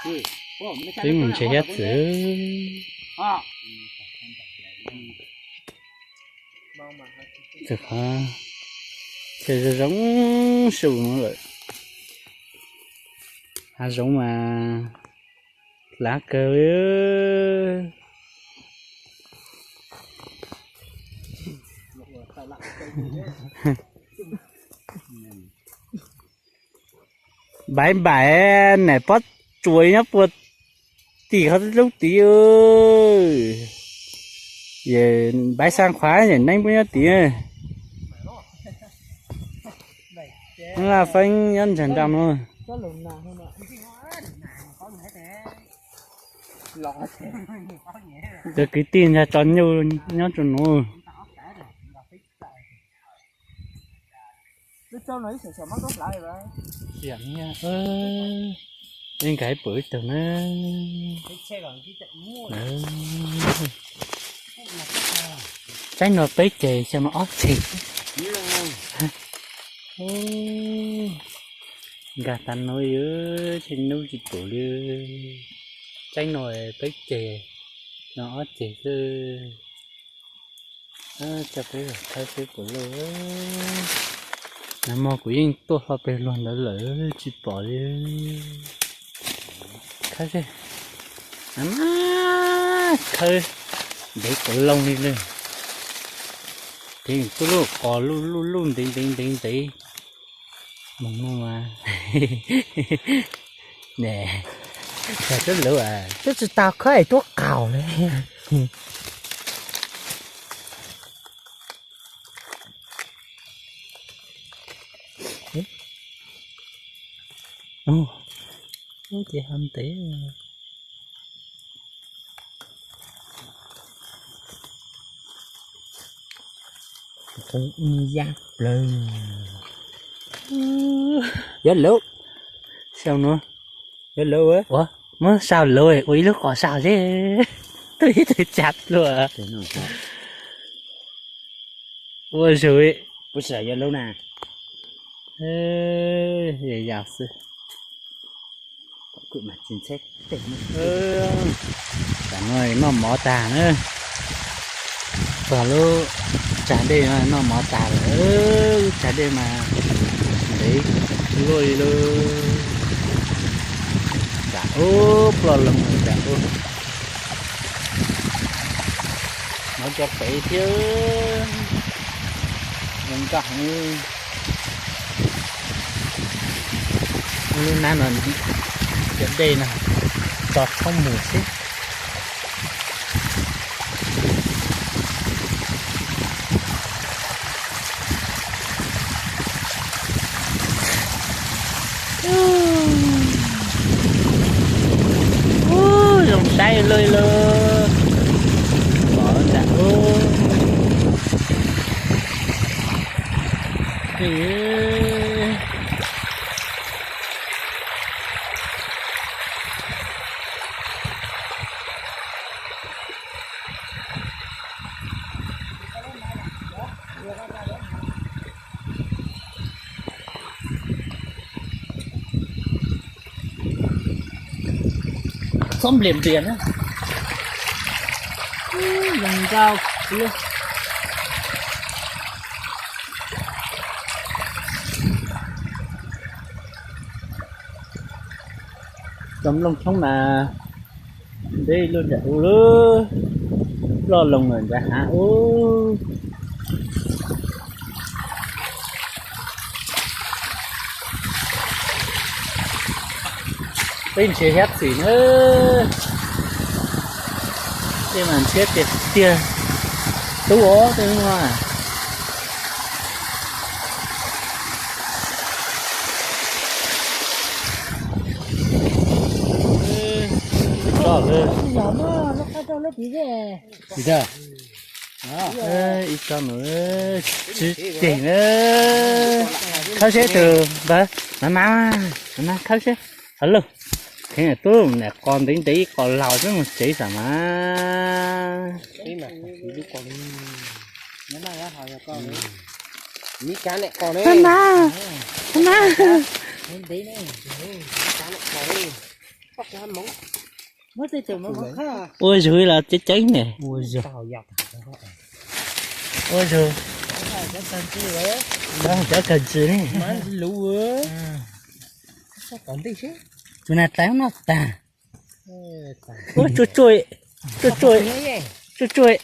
Twb mus nrhiav hiab txwv. Txawm qhov ces zoo zoo sub no lawm. Hav zoov mas hlav kawg li. Npaim npaim, niam pob tsuas nyob puag tim qhov lub tid. Yawm npaim xaa qhuav yawm neeb puab nyob tid. Laj feeb nyob ntsag nrag no. Cov kwv tij ntag tso nyuj nyob rau nuav. Ib nkag pum ib tug na. Tsaib no peb ceg, xyoo no ob ceg. Nkag tas no yuav tsheej nub tsis pum li. Tsaib no peb ceg, no ob ceg xwb. Coj peb los khawb seb puas lauj. Nag hmo kuv yeej tuaj hlo pem luag ntawd lawm tsis pom li. Khawb seb. Nag hmo khawb ntev puas loo li lawm. Ces tuaj lub qos luj luj luj ntev ntev ntev ntev. Mus no mas. Ne, twb luv, twb tsis tau khawb es tuaj qaug li. Ces ho ntev. Qub ib yaj plawg. Yuav luv. Xyoo no yuav luv. Ua, muab sau luv ua ib lub qos sau seb. Twb ib tug tsa luaj. Ua zug. Yog yog xwb. Tam no noj mov tag na. Txog lub tsag dej no noj mov tag lawm. Lub tsag dej mas ntev luaj li lauj. Tsam ub ploj loo tsam ub. Nov cov pem thiab. Zoo nkauj heev. Lub nab no, cov dej no tso tshoob mus xwb. Ub, zoo saib luaj li lauj. Pom nram ub. Txhob nplias nplias na. Zoo nkauj. Cov nplooj tshoob mas ntev luaj nram ub lawm, ploj loo lawm nram hav ub. Peb nrhiav hiab txwm na, tej mas nrhiav tiag tiag, tub os tej no. Tsis tau, ib tsob no tsib ceg na. Khawb seb tus npawg, na na, na khawb seb. Hos lauj, kheev tub niam qos ntev ntev ib qos laus xwb mus tsev xam mas. Na na, na na. Ua zug los ceev ceev ne. Ua zug. Cov kawg ntsis ne. Tus nas tawv noj tag. Ua tsuj tsuj, tsuj tsuj, tsuj tsuj.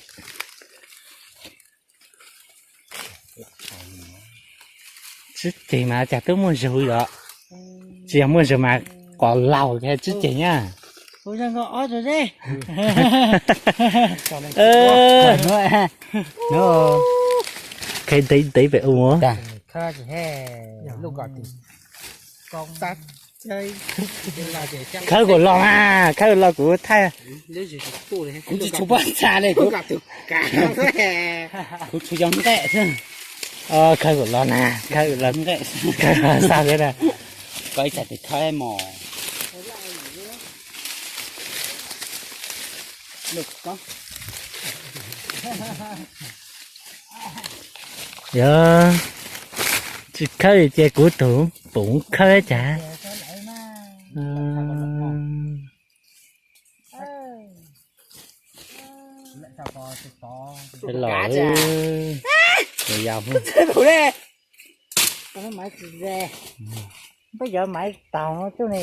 Tsib ceg mas cas twb muaj zug yom. Tsis yog muaj zug mas qos laug thiab tsib ceg na. Qheb ntev ntev pem ua. Khawb kuv los mas, khawb kuv los kuv thaij. Kuv tsis tshua paub txha li, kuv kuv tsuas yog nqaij xwb. Khawb kuv los na, khawb kuv los nqaij, khawb los xaj thiab na. Koj ib txhais tes khawb mos. Yog tsis khawb ces kuv tus pum khawb cas. Los yau. Peb cov maiv taug no tuj ne.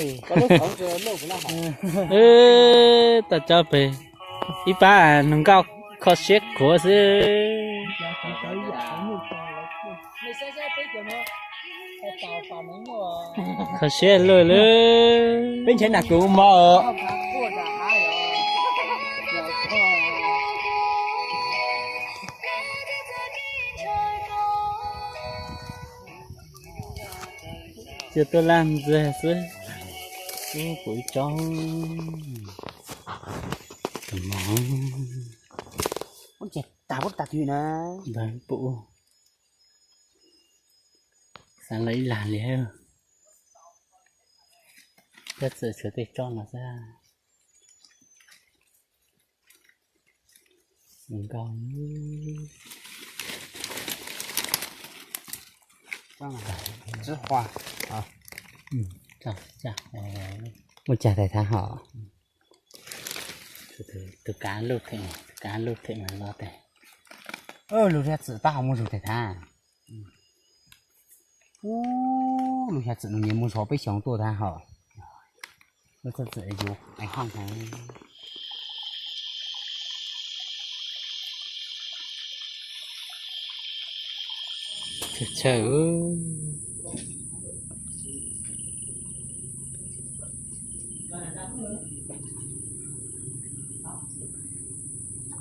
Tau tso pem ib pab hluas nkauj kho siab khuav xwb. Kho siab luaj li. Peb ntshe nas kuv mog. Cia tuaj laj ntxiag xwb. Ub, kuv ib tsob mov. Ntag pum. Xav lawv ib lag li. Cov txawm tshuav tej tsob no xwb. Nkauj. Ua cas tais thab hom. Tus kav lub them, tus kav lub them mas los tes. Lub hiab txwm tab hau muaj zug tais thab. Ub, lub hiab txwm no nyias muaj zog peb xyoos tuaj thab hom. Lub hiab txwm yuav ev haj heev. Chaw chaw.